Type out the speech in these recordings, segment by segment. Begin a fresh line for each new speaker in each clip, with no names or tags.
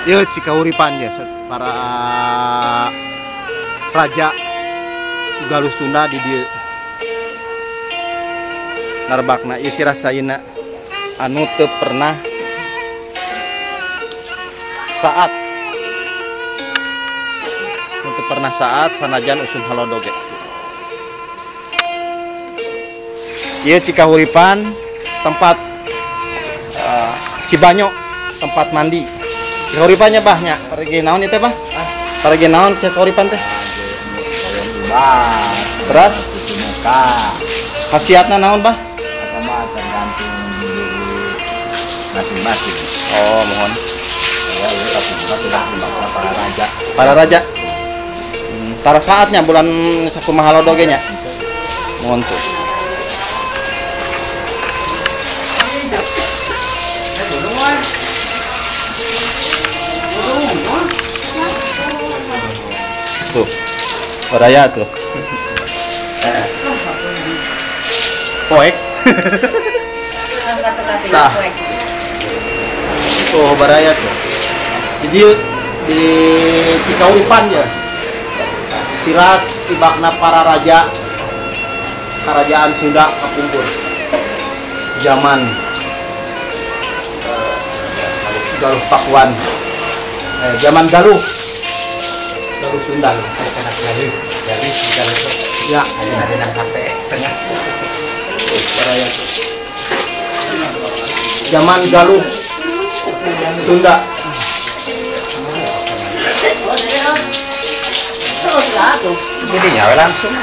Ieu Cikahuripan ya, para raja Galuh Sunda di dieu. Narbakna ieu sirah caina anu teu pernah saat teu pernah saat sanajan usum halodo ge. Ieu Cikahuripan tempat Sibanyo, tempat mandi. Cikahuripannya bah nya, parigi naon ieu teh bah? Parigi naon Cikahuripan teh? Terus khasiatna naon bah?
Sama tergantung masing-masing.
Oh, mohon.
Ya, ini tapi juga tidak membaksa para raja.
Para raja. Tara saatnya bulan sakumaha halodo ge nya. Mohon tuh. Tuh, baraya tuh. Poek. Tah. Tuh baraya tuh. Jadi di Cikahuripan ya. Tiras tibakna para raja kerajaan Sunda kapungkur. Zaman Galuh Pakuan. Zaman Galuh. Galuh Sunda. Ya, tengah. Zaman Galuh Sunda.
Jadi nyawa langsung.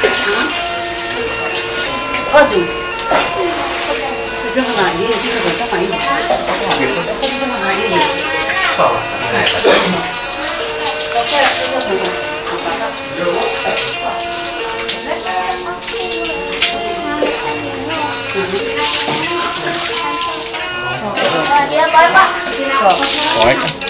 Poek.